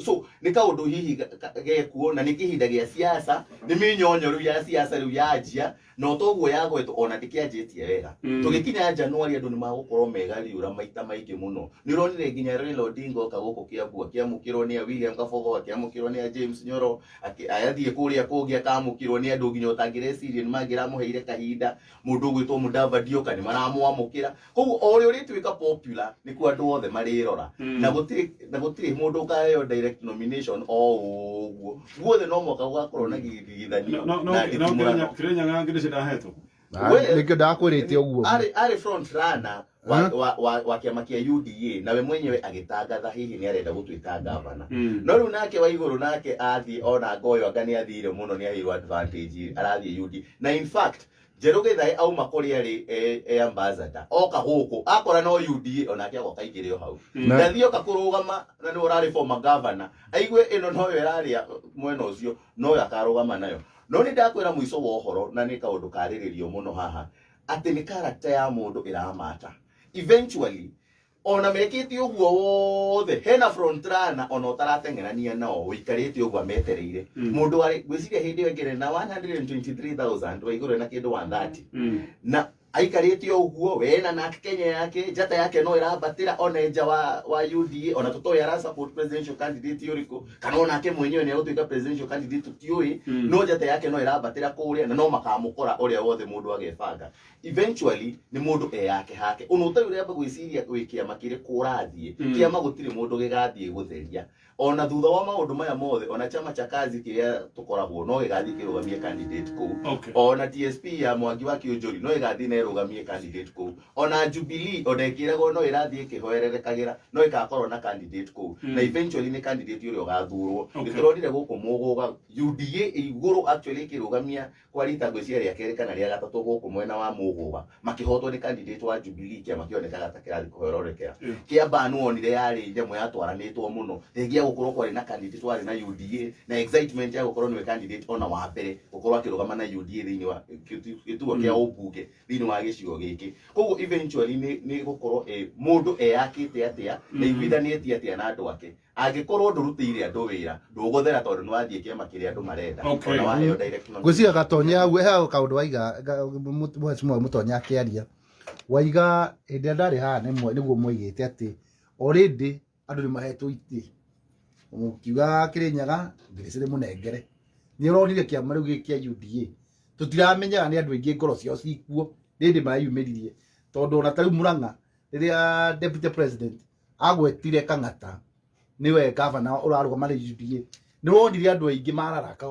So nĩ kaũndũ hihi gekuo, na nĩ kĩhinda gĩa siasa, nĩ mĩnyonyo rĩu ya siasa rĩu yanjia, na ũtoguo yagwetwo ona ndĩkĩanjĩtie wega. Tũgĩkinya January andũ nĩ magũkorwo megariũra maita maingĩ mũno. Nĩ ũronire nginya Raila Odinga oka gũkũ Kiambu akĩamũkĩrwo nĩ a William Kabogo, akĩamũkĩrwo nĩ a James Nyoro, agathiĩ kũrĩa kũngĩ akamũkĩrwo nĩ andũ nginya ũtangĩreciria nĩ mangĩramũheire kahinda. Mũndũ ũgwĩtwo Mudavadi oka nĩ maramwamũkĩra. Koguo o ũrĩa ũrĩtuĩka popular nĩkuo andũ othe marĩrora, na gũtirĩ mũndũ ũkaheo direct nomination o ũguo guothe, no mwaka gũgakorwo na gĩthigithanio No no na no. nditimũrano. Kirinyaga ngĩrĩ ndahetwo. Nĩkĩo ndakwĩrĩte ũguo. Arĩ front runner wa kĩama kĩa UDA, nawe mwenyewe agĩtangatha hihi nĩ arenda gũtuĩka gavana. No rĩu nake wa igũrũ nake athiĩ ona ngoyo anga nĩ athire mũno, nĩ aheirwo advantage, arathiĩ UDA. Na in fact Njerũ Gĩthaĩ auma kũrĩa arĩ e ambassador oka gũkũ akora no UDA, onake agoka aingĩre o hau. Ndathiĩ oka kũrũgama na nĩwe ũrarĩ former governor, aigue ĩno noyo ĩrarĩa mwena ũcio, noyo akarũgama nayo. No nĩ ndakwĩra mũico wa ũhoro, na nĩ kaũndũ karĩrĩrio mũno haha, atĩ nĩ character ya mũndũ ĩramata eventually. Ona mekĩte ũguo wothe, hena front runner ona ũtarateng'erania nao ũikarĩte ũguo ametereire. Mũndũ arĩ ngwĩciria hĩndĩ ĩyo ĩngĩ na 123,000 wa igũrũ na kĩndũ 130, na aikarĩte o ũguo wena nake Kenya yake njata yake no ĩrambatĩra ona nja wa UDA, ona tũtoĩ ara support presidential candidate ũrĩkũ, kana onake mwenyewe nĩ egũtuĩka presidential candidate, tũtiũĩ. No njata yake no ĩrambatĩra kũrĩa na no makamũkora ũrĩa wothe mũndũ agebanga. Eventually nĩ mũndũ eyake hake ũna ũtarĩ ũrĩa gwĩciria wĩ kĩama kĩrĩkũ ũrathiĩ. Kĩama gũtirĩ mũndũ gĩgathiĩ gũtheria ona thutha wa maũndũ maya mothe. Ona chama cha kazi kĩrĩa tũkoragwo no gĩgathiĩ kĩrũgamie candidate kũu. Ona TSP ya Mwangi wa Kĩũnjũri no ĩgathiĩ na ĩrũgamie candidate kũu. Ona Jubilee ona ĩkĩragwo no ĩrathiĩ ĩkĩhoererekagĩra, no ĩgakorwo na candidate kũu. Na eventually nĩ candidate ũrĩa ũgathurwo. Nĩ tũronire gũkũ Mũgũga UDA igũrũ actually ĩkĩrũgamia kwa rita ngwĩciria rĩa kerĩ kana rĩa gatatũ gũkũ mwena wa Mũgũga, makĩhotwo nĩ candidate wa Jubilee, kĩama kĩonekaga ta kĩrathiĩ kũhororokera. Kĩamba nĩwonire yarĩ nyamũ yatwaranĩtwo mũno rĩngĩ ya gũkorwo kwarĩ na candidate warĩ na UDA, na excitement ya gũkorwo nĩwe candidate ona wa mbere gũkorwo akĩrũgama na UDA thĩinĩ wa gĩturwa kĩa ũmbunge thĩinĩ wa gĩcigo gĩkĩ. Koguo eventually nĩ gũkorwo mũndũ eyakĩte atĩa na iguithanĩtie atĩa na andũ ake. Angĩkorwo ndũrutĩire andũ wĩra, ndũgũthera tondũ nĩ wathiĩ kĩama kĩrĩa andũ marenda, ona waheo direct nomination. Ngwĩciria Gatonye hau he kaũndũ waiga mheshimiwa Mũtonye akĩaria waiga hĩndĩ ĩrĩa ndarĩ haha nĩguo mwaigĩte atĩ already andũ nĩ mahetwo itĩ, mũkiuga Kĩrĩnyaga Grace nĩ mũnengere. Nĩ ũronire kĩama rĩu gĩkĩ kĩa UDA tũtiramenyaga nĩ andũ aingĩ ngoro ciao cikuo rĩndĩ mareyumĩririe, tondũ ona ta rĩu Murang'a rĩrĩa deputy president agwetire Kang'ata niwe gavana ũrarũgama na UDA, nĩ wonire andũ aingĩ mararaka.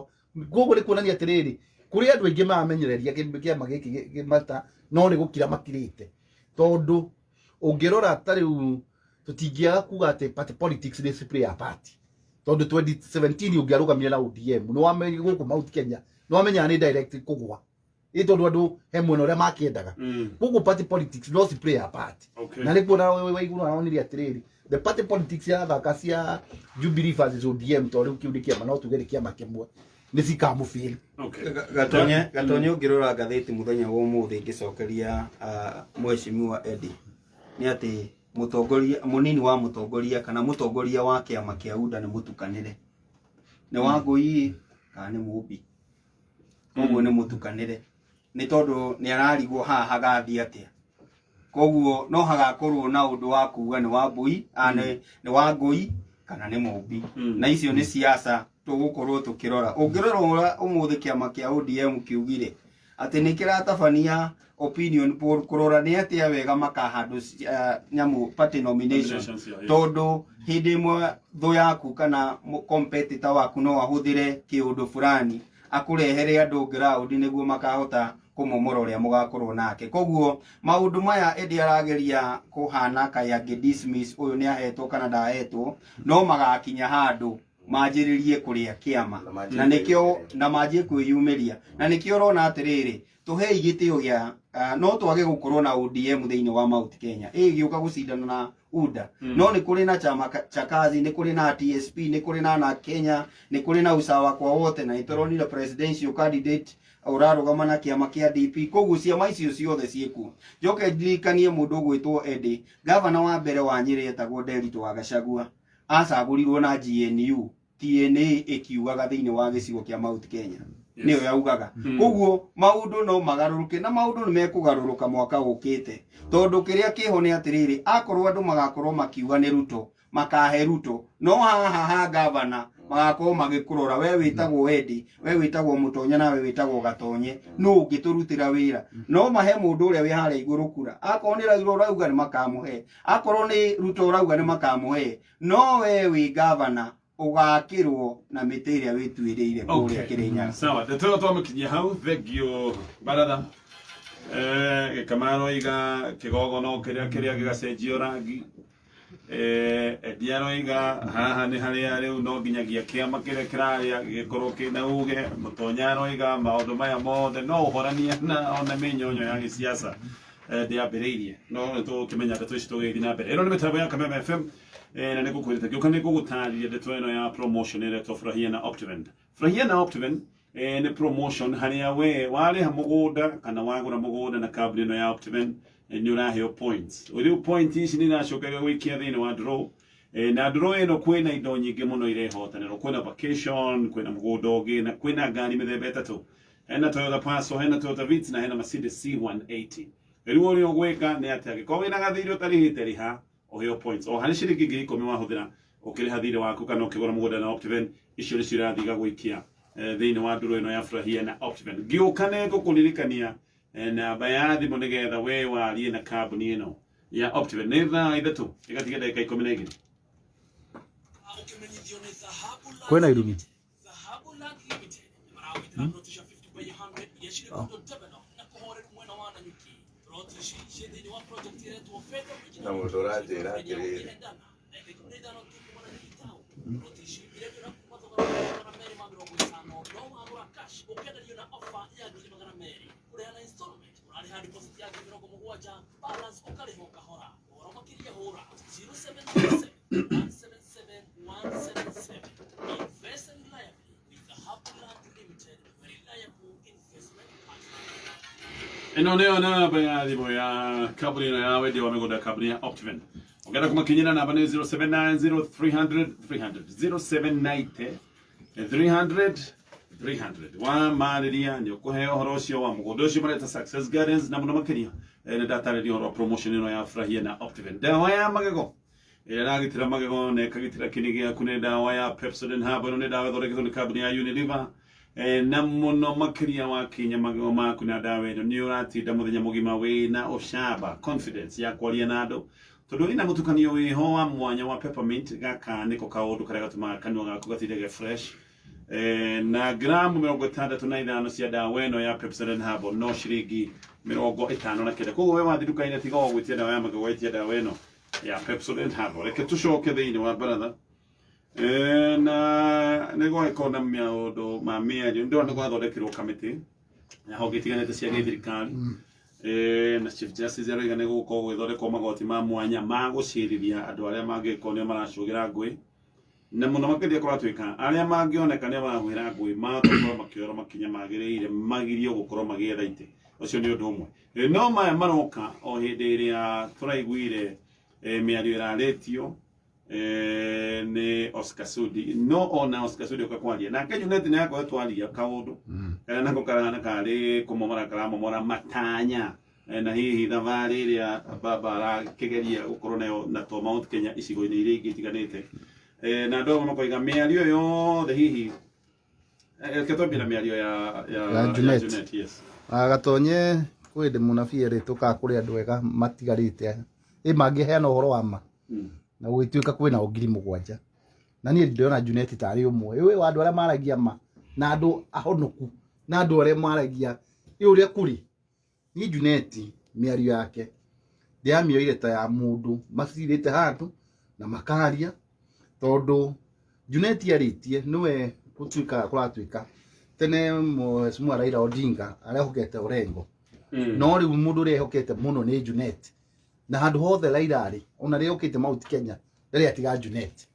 Koguo nĩ kuonania atĩrĩrĩ, kũrĩ andũ aingĩ maramenyereria kĩama gĩkĩ mata, no nĩ gũkira makirĩte, tondũ ũngĩrora ta rĩu tũtingĩaga kuga atĩ party politics nĩ play a part, tondũ 2017 ũngĩarũgamire na ODM nĩ wamenye gũkũ Mount Kenya nĩ wamenyaga nĩ direct kũgwa ĩ, tondũ andũ he mwena ũrĩa makĩendaga. Koguo party politics no ci play a part. Na nĩ kuona Waiguru aronire atĩrĩrĩ, the party politics irathaka cia Jubilee versus ODM, tondũ rĩu kĩu nĩ kĩama, no tuge nĩ kĩama kĩmwe, nĩ cikamũbĩri. Gatonye, Gatonye, ũngĩrora ngathĩti mũthenya wa ũmũthĩ, ngĩcokeria mheshimiwa Eddie, nĩ atĩ mũtongoria mũnini wa mũtongoria kana mũtongoria wa kĩama kĩa UDA nĩ mũtukanĩre, nĩ Wangũi kana nĩ Mũmbi, koguo nĩ mũtukanĩre nĩ tondũ nĩ ararigwo haha hagathiĩ atĩa. Koguo no hagakorwo na ũndũ wa kuga nĩ Wambui nĩ Wangũi kana nĩ Mũmbi. Na icio nĩ siasa tũgũkorwo tũkĩrora. Ũngĩrora ũrĩa ũmũthĩ kĩama kĩa ODM kiugire atĩ nĩ kĩratabania opinion poll kũrora nĩ atĩa wega makahandũ nyamũ party nomination, Nominations, yeah. Tondũ hĩndĩ ĩmwe thũ yaku kana competitor waku no ahũthĩre kĩũndũ fulani akũrehere andũ ground nĩguo makahota kũmomora ũrĩa mũgakorwo nake. Koguo maũndũ maya ĩndĩ arageria kũhana kaĩ angĩ dismiss ũyũ nĩ ahetwo kana ndahetwo, no magakinya handũ. Manjĩrĩrie kũrĩa kĩama. Na manjie Na nĩkĩo kwĩyumĩria. Na manjie kwĩyumĩria, na nĩkĩo ũrona atĩrĩrĩ, tũhei gĩtĩo gĩa no twage gũkorwo na ODM thĩinĩ wa Mount Kenya ĩgĩũka gũcindana na UDA, no nĩ kũrĩ na chama cha kazi, nĩ kũrĩ na TSP, nĩ kũrĩ na Kenya, nĩ kũrĩ na Usawa kwa Wote, na nĩ tũronire presidential candidate ũrarũgama na kĩama kĩa DP. Koguo ciama icio ciothe ciĩkuo. Njoke ndirikanie mũndũ ũgwĩtwo Eddie, gavana wa mbere wa Nyĩrĩ etagwo Nderitu wa Gachagua, acagũrirwo na GNU TNA ĩkiugaga thĩinĩ wa gĩcigo kĩa Mount Kenya nĩyo yaugaga. Koguo maũndũ no magarũrũke, na maũndũ nĩ mekũgarũrũka mwaka ũkĩte, tondũ kĩrĩa kĩho nĩ atĩrĩrĩ, akorwo andũ magakorwo makiuga nĩ Ruto, makahe Ruto, no haha ha gavana magakorwo magĩkũrora we wĩtagwo Eddie, we wĩtagwo Mũtonye, nawe wĩtagwo Gatonye, nũ ũngĩtũrutĩra wĩra? No mahe mũndũ ũrĩa wĩ harĩa igũrũ kura. Akorwo nĩ Raila ũrauga, nĩ makamũhe. Akorwo nĩ Ruto ũrauga, nĩ makamũhe. No we wĩ gavana ũgakĩrwo na mĩtĩ ĩrĩa wĩtuĩrĩire kũrĩa Kĩrĩnyaga. Sawa, ndeto ĩyo twamĩkinyia hau. Thengiũ baratha. Gĩkama aroiga kĩgogono kĩrĩa gĩgacenjio rangi. Eddie aroiga haha nĩ harĩa rĩu no nginyagia kĩama kĩrĩa kĩrarĩa gĩgĩkorwo kĩna uge. Mũtonya aroiga maũndũ maya mothe no ũhorania na ona mĩnyonyo ya gĩsiasa ndĩambĩrĩirie, no nĩ tũgũkĩmenya ndeto ici tũgĩthiĩ na mbere. Ĩno nĩ mĩtambo ya Kameme FM, na nĩ ngũkwĩrĩte ngĩũka nĩ ngũgũtarĩria ndeto ĩno ya promotion ĩretwo Furahia na Optiven. Furahia na Optiven nĩ promotion harĩa we warĩha mũgũnda kana wagũra mũgũnda na kambuni ĩno ya Optiven, nĩ ũraheo points. Rĩu point ici nĩ iracoka igagũikia thĩinĩ wa draw. Na draw ĩno kwĩna indo nyingĩ mũno irehotanĩrwo. Kwĩna vacation, kwĩna mũgũnda ũngĩ, na kwĩna ngari mĩthemba ĩtatũ. Hena Toyota Passo, hena Toyota Vitz, na hena Mercedes C180. Rĩu ũrĩa ũgwĩka nĩ atĩ angĩkorwo wĩna gathirĩ ũtarĩhĩte, rĩha ũheo points. O harĩ ciringi 10,000 wahũthĩra ũkĩrĩha thirĩ waku kana ũkĩgũra mũgũnda na Optiven, icio nĩcio irathiĩ igagũikia thĩinĩ wa ndũrũ ĩno ya Furahia na Optiven. Ngĩũka nĩ ngũkũririkania namba ya thimũ nĩgetha we warie na kambuni ĩno ya Optiven. Nĩ thaa 3 ĩgatiga ndagĩka 12. Kwĩna irumi. Na mũndũ ũranjĩra atĩrĩrĩ, Ĩno nĩyo namba ya thimũ ya kambuni ĩno ya wendia wa mĩgũnda, kambuni ya Optiven. Ũngĩenda kũmakinyĩra, namba nĩ 0790 300 300, 0790 300 300. Wa marĩria nĩ ũkũheo ũhoro ũcio wa mũgũnda ũcio mareta Success Gardens, na mũno makĩria nĩ ndatarĩria ũhoro wa promotion ĩno ya Furahia na Optiven. Ndawa ya magego ĩrĩa ĩragitĩra magego na ĩkagitĩra kĩni gĩaku nĩ ndawa ya Pepsodent Herbal. Ĩno nĩ ndawa ĩthondeketwo nĩ kambuni ya Unilever. Na mũno makĩria wakinya magego maku na ndawa ĩno, nĩ ũratinda mũthenya mũgima wĩna ũcamba, confidence ya kwaria na andũ, tondũ ĩna mũtukanio wĩho wa mwanya wa peppermint. Gaka nĩko kaũndũ karĩa gatũmaga kanua gaku gatinde ge fresh. Na gramu 65 cia ndawa ĩno ya Pepsodent Herbal no ciringi 59. Koguo we wathiĩ nduka-inĩ, tiga o gwĩtia ndawa ya magego, wetia ndawa ĩno ya Pepsodent Herbal. Reke tũcoke thĩinĩ wa baratha. Na nĩ gwagĩkorwo na maũndũ ma mĩario. Ndĩrona nĩ gwathondekirwo kamĩtĩ ya honge itiganĩte cia gĩthirikari. Na Chief Justice aroiga nĩ gũgũkorwo gũgĩthondekwo magoti ma mwanya ma gũcirithia andũ arĩa mangĩkorwo nĩo maracũgĩra ngũĩ, na mũno makĩria kũratuĩka arĩa mangĩoneka nĩo marahuhĩra ngũĩ magakorwo makĩoerwo makinya magĩrĩire, magirio gũkorwo magĩetha itĩ. Ũcio nĩ ũndũ ũmwe. No maya maroka o hĩndĩ ĩrĩa tũraiguire mĩario ĩrarĩtio nĩ Oscar Sudi. No ona Oscar Sudi oka kwaria nake, Junet nĩ akoretwo aria kaũndũ karĩa nako karahana karĩ kũmomora karamomora matanya na hihi thabarĩ ĩrĩa baba arakĩgeria gũkorwo nayo na to Mount Kenya, icigo-inĩ iria ingĩ itiganĩte. Na andũ amwe makoiga mĩario ĩyo yothe hihi, reke twambie na mĩario ya Ya Junet. Junet, yes. Gatonye, kwĩ hĩndĩ mũnabii erĩtũkaga kũrĩ andũ ega matigarĩte ĩ mangĩheana ũhoro wa ma na gũgĩtuĩka kwĩna o 7,000, na niĩ ndĩrona Junet tarĩ ũmwe ĩĩ wa andũ arĩa maragia ma na andũ ahonoku na andũ arĩa maragia ĩ ũrĩa kũrĩ. Niĩ Junet mĩario yake ndĩramĩoire ta ya mũndũ macirĩte handũ na makaria, tondũ Junet arĩtie nĩwe gũtuĩka kũratuĩka tene mheshimiwa Raila Odinga arehokete Orengo. No rĩu mũndũ ũrĩa ehokete mũno nĩ Junet, na handũ hothe Raila arĩ ona rĩrĩa okĩte Mount Kenya ndarĩ atiga Junet,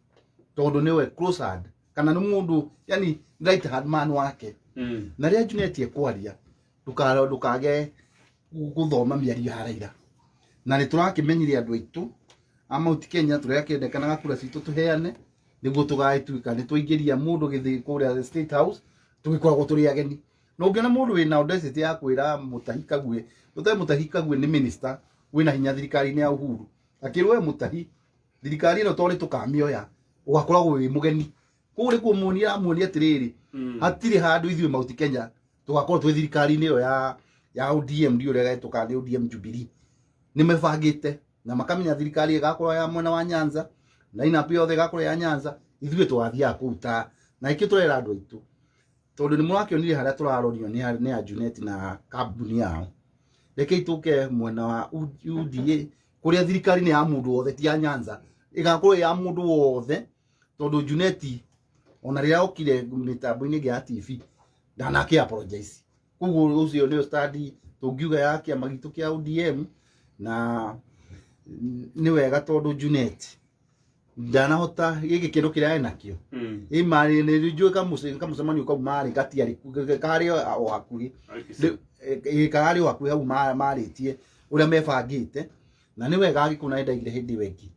tondũ nĩwe close hand kana nĩ mũndũ yani right hand man wake. Na rĩrĩa Junet ekwaria ndukage gũthoma mĩario ya Raila, na nĩ tũrakĩmenyire andũ aitũ a Mount Kenya tũrĩa kĩendekanaga kura citũ tũheane nĩguo tũgagĩtuĩka nĩ twaingĩria mũndũ gĩthĩ kũrĩa State House, tũgĩkoragwo tũrĩ ageni. Na ũngĩona mũndũ wĩna audacity ya kwĩra Mutahi Kagwe, ũtarĩ Mutahi Kagwe nĩ minister wĩna hinya thirikari-inĩ ya Uhuru, akĩrwo we Mutahi, thirikari ĩno tondũ tũkamĩoya ũgakoragwo wĩ mũgeni kũu, nĩ kũmuonia amuonia atĩrĩrĩ, hatirĩ handũ ithuĩ Mount Kenya tũgakorwo twĩ thirikari-inĩ ĩyo ya ODM, ndiũ ũrĩa ĩgetũka nĩ ODM Jubilee. Nĩ mebangĩte na makamenya thirikari ĩgakorwo ya mwena wa Nyanza, line-up yothe ĩgakorwo ya Nyanza, ithuĩ tũgathiaga kũu ta na ikĩ tũrera andũ aitũ, tondũ nĩ mũrakĩonire harĩa tũrarorio nĩ a Junet na kambuni yao. Rekei tũke mwena wa UDA kũrĩa thirikari nĩ ya mũndũ wothe, ti ya Nyanza, ĩgakorwo ya mũndũ wothe, tondũ Junet ona rĩrĩa okire mĩtambo-inĩ ĩngĩ ya TV ndanakĩ apologize. Koguo ũcio nĩyo stand tũngiuga ya kĩama gitũ kĩa ODM, na nĩ wega tondũ Junet ndanahota gĩkĩ kĩndũ kĩrĩa enakĩo ĩ marĩ nĩ njũĩ kamũcemanio kau marĩ gatiarĩ karĩ o hakuhĩ, ĩ kararĩ o hakuhĩ hau marĩtie ũrĩa mebangĩte, na nĩ wega Agĩkũyũ na nĩndaigire hĩndĩ ĩyo ĩngĩ,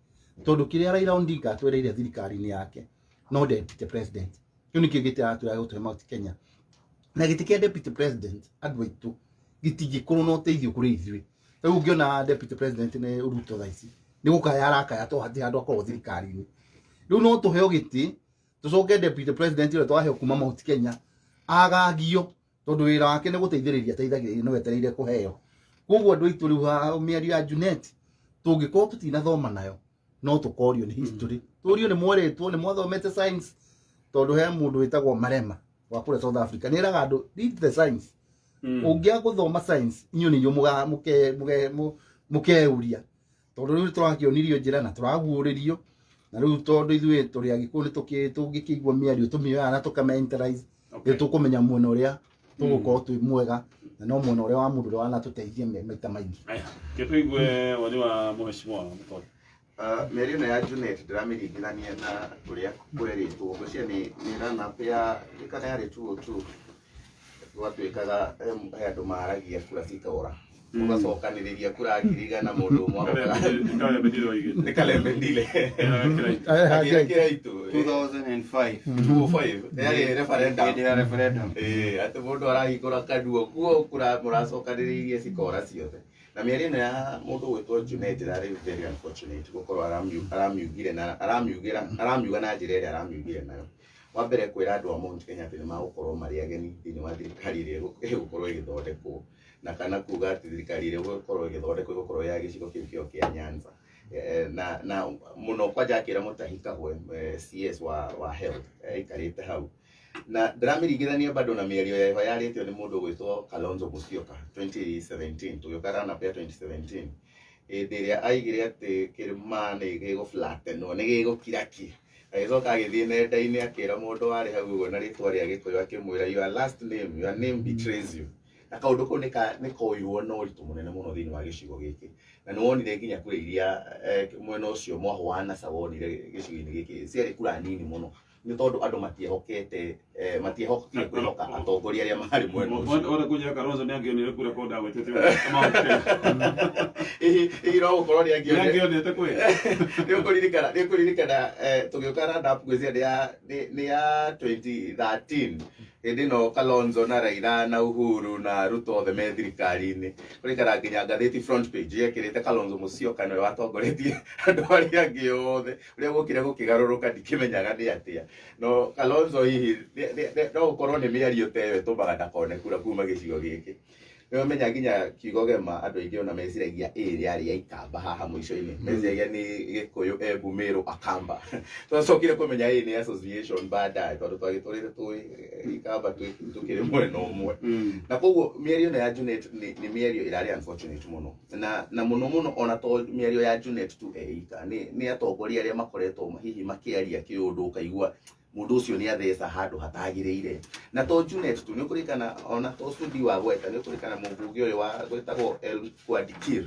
tondũ kĩrĩa Raila Odinga atwereire thirikari-inĩ yake no deputy president, kĩu nĩkĩo gĩtĩ aratwĩra gũtũhe Mount Kenya, na gĩtĩ kĩa deputy president andũ aitũ gĩtingĩkorwo na ũteithio kũrĩ ithuĩ. Rĩu ũngĩona deputy president nĩ Ruto thaa ici nĩ gũkaya arakaya to hatirĩ handũ akorwo thirikari-inĩ. Rĩu no tũheo gĩtĩ tũcoke deputy president ũrĩa twaheo kuma Mount Kenya agagio, tondũ wĩra wake nĩ gũteithĩrĩria ateithagĩrĩria, no etereire kũheo. Koguo andũ aitũ rĩu mĩario ya Junet tũngĩkorwo tũtinathoma nayo no tũkorio nĩ history, tũrio nĩ mwerĩtwo nĩ mwathomete science, tondũ he mũndũ wĩtagwo Malema wa kũrĩa South Africa nĩ eraga andũ read the science. Ũngĩaga gũthoma science inyuĩ nĩ inyuĩ mũkeuria, tondũ rĩu tũrakĩonirio njĩra na tũraguũrĩrio, na rĩu tondũ ithuĩ tũrĩ Agĩkũyũ nĩ tũngĩkĩigua mĩario tũmĩoyaga na tũkamentalize, nĩ tũkũmenya mwena ũrĩa tũgũkorwo twĩ mwega, na no mwena ũrĩa wa mũndũ ũrĩa wanatũteithia maita maingĩ. Aya, ke tũigue woni wa mheshimiwa Mũtonyi. Mĩario ĩno ya Junet ndĩramĩringithania na ũrĩa kwerĩtwo, ngwĩciria nĩ run-up ya kana yarĩ 202, gwatuĩkaga he andũ maragia kura cikora, ũgacokanĩrĩria kura 100,000 mũndũ ũmwe agokaga. Kalembe Ndile oigĩte. Nĩ Kalembe Ndile. Akĩra Kĩraitũ. 2005. 205 yarĩ referendum. Hĩndĩ ya referendum. Ĩĩ, atĩ mũndũ arahingũra kanua kuo kura mũracokanĩrĩirie cikora ciothe. Na mĩario ĩno ya mũndũ gwĩtwo Junet ĩrarĩ very unfortunate gũkorwo aramiugire na aramiugĩra aramiuga na njĩra ĩrĩa aramiugire nayo. Wa mbere kwĩra andũ a Mount Kenya atĩ nĩ magũkorwo marĩ ageni thĩinĩ wa thirikari ĩrĩa ĩgũkorwo ĩgĩthondekwo, na kana kuga atĩ thirikari ĩrĩa ĩgũkorwo ĩgĩthondekwo ĩgũkorwo ya gĩcigo kĩu kĩo kĩa Nyanza. Na mũno kwanja akĩra Mutahi Kagwe, CS wa health aikarĩte hau, na ndĩramĩringithania bado na mĩario ya ĩho yarĩtio nĩ mũndũ ũgwĩtwo Kalonzo Musyoka 2017, tũgĩũka run-up ya 2017, hĩndĩ ĩrĩa aigire atĩ kĩrĩma nĩ gĩgũ-flattenwo, nĩ gĩgũkira ki, agĩcoka agĩthiĩ nenda-inĩ akĩra mũndũ warĩ hau ũguo na rĩtwa rĩa Gĩkũyũ akĩmwĩra, "Your last name, your name betrays you." Na kaũndũ kau nĩ koirwo na ũritũ mũnene mũno thĩinĩ wa gĩcigo gĩkĩ, na nĩ wonire nginya kura iria mwena ũcio mwahũ wa NASA wonire gĩcigo-inĩ gĩkĩ ciarĩ kura nini mũno, nĩ tondũ andũ matiehokete, matiehokire kwĩhoka atongoria arĩa marĩ mwena ũcio. Ona kũnjĩra Kalonzo nĩ angĩonire kura ko ndagwetete Mount Kenya. Ĩhĩ, no gũkorwo nĩ Nĩ angĩonire. angĩonete kwĩ. Nĩ ũkũririkana tũgĩũka round up ngwĩciria nĩ ya 2013, hĩndĩ ĩno Kalonzo na Raila na Uhuru na Ruto othe me thirikari-inĩ, kũririkana nginya ngathĩti front page yekĩrĩte Kalonzo Musyoka nĩwe watongoretie andũ arĩa angĩ othe. Ũrĩa gũkire gũkĩgarũrũka ndikĩmenyaga nĩ atĩa, no Kalonzo hihi no gũkorwo nĩ mĩario ta ĩyo ĩtũmaga ndakone kura kuma gĩcigo gĩkĩ. Nĩ ũmenya nginya kiugo gema andũ aingĩ ona meciragia ĩ rĩarĩ ya Ikamba, haha mũico-inĩ meciragia nĩ Gĩkũyũ, Embu, Meru, Akamba. Twacokire kũmenya ĩ nĩ association baadaye, tondũ twagĩtũrĩte tũĩ Ikamba tũkĩrĩ mwena ũmwe. Na koguo mĩario ĩno ya Junet nĩ mĩario ĩrarĩ unfortunate mũno, na mũno mũno ona to mĩario ya Junet tu eika, nĩ atongoria arĩa makoretwo hihi makĩaria kĩũndũ ũkaigua Mũndũ ũcio nĩ atheca handũ hatagĩrĩire. Na to Junet tu, nĩ ũkũririkana ona to Sudi wa gweta, nĩ ũkũririkana mũmbunge ũyũ wa gwĩtagwo El Kwadikir.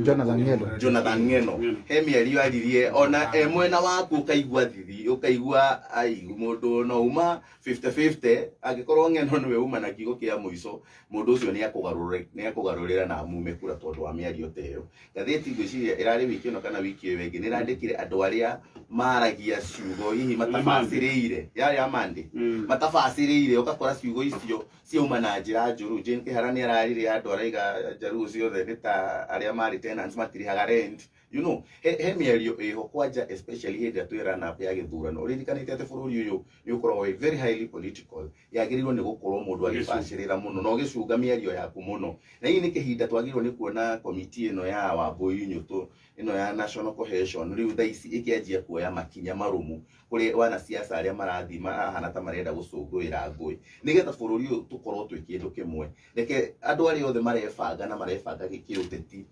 Jonathan Ng'endo. Jonathan Ng'eno. He mĩario aririe ona e mwena waku ũkaigua thithi, ũkaigua ai mũndũ no uma 50-50. Angĩkorwo Ng'eno nĩwe uma na kiugo kĩa mũico, mũndũ ũcio nĩ akũgarũrĩra na amume kura tondũ wa mĩario ta ĩyo. Ngathĩti, ngwĩciria ĩrarĩ wiki ĩno kana wiki ĩyo ĩngĩ, nĩ ĩrandĩkire andũ arĩa maragia ciugo hihi matabacĩrĩire, yarĩ ya Monday, matabacĩrĩire, ũgakora ciugo icio ciauma na njĩra njũru. Jane Kĩhara nĩ ararire andũ araiga Njaruũ ciothe nĩ ta arĩa marĩ tenants, matirĩhaga rent. He mĩario ĩho kwanja, especially hĩndĩ ĩrĩa twĩ run up ya gĩthurano. Ũririkanĩte atĩ bũrũri ũyũ nĩ ũkoragwo wĩ very highly political, yagĩrĩirwo nĩ gũkorwo mũndũ agĩbacĩrĩra mũno na ũgĩcunga mĩario yaku mũno. Na hihi nĩ kĩhinda twagĩrĩirwo nĩ kuona komiti ĩno ya Wambui Nyũtũ, ĩno ya National Cohesion, rĩu thaa ici ĩkĩanjia kuoya makinya marũmu kũrĩ wanasiasa arĩa marathiĩ marahana ta marenda gũcũngũĩra ngũĩ, nĩgetha bũrũri ũyũ tũkorwo twĩ kĩndũ kĩmwe. Reke andũ arĩa othe marebanga na marebanga gĩkĩũteti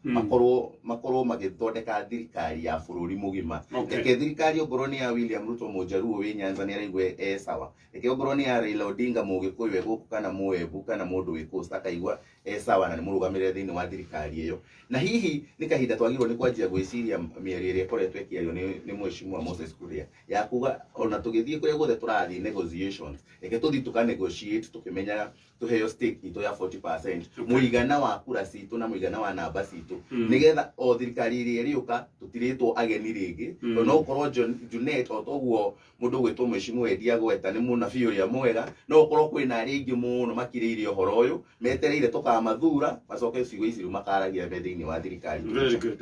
makorwo magĩthondeka thirikari ya bũrũri mũgima. Reke thirikari, ongorwo nĩ ya William Ruto Mũjaruo wĩ Nyanza, nĩ araigua e sawa. Reke ongorwo nĩ ya Raila Odinga Mũgĩkũyũ e gũkũ kana Mũembu kana mũndũ wĩ Coast, akaigua e sawa na nĩ mũrũgamĩrĩre thĩinĩ wa thirikari ĩyo. Na hihi nĩ kahinda twagĩrĩirwo nĩ kwanjia gwĩciria mĩario ĩrĩa ĩkoretwo ĩkĩario nĩ Mheshimiwa Moses Kuria ya kuga ona tũgĩthiĩ kũrĩa guothe tũrathiĩ negotiations, reke tũthiĩ tũka negotiate tũkĩmenyaga tũheo stake itũ ya 40%, mũigana wa kura citũ na mũigana wa namba citũ, nĩgetha o thirikari ĩrĩa ĩrĩũka tũtirĩtwo ageni rĩngĩ. Tondũ no ũkorwo Junet, o toguo mũndũ ũgwĩtwo Mheshimiwa Eddie Agweta nĩ mũnabii ũrĩa mwega, no ũkorwo kwĩna arĩa aingĩ mũno makirĩire ũhoro ũyũ, metereire tũkamathura, macoke ciugo ici rĩu makaragia me thĩinĩ wa thirikari. Very good.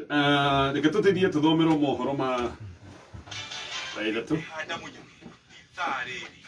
Reke tũtithie tũthomerwo mohoro ma thaa 3. Handa munyu ithaa rĩrĩ.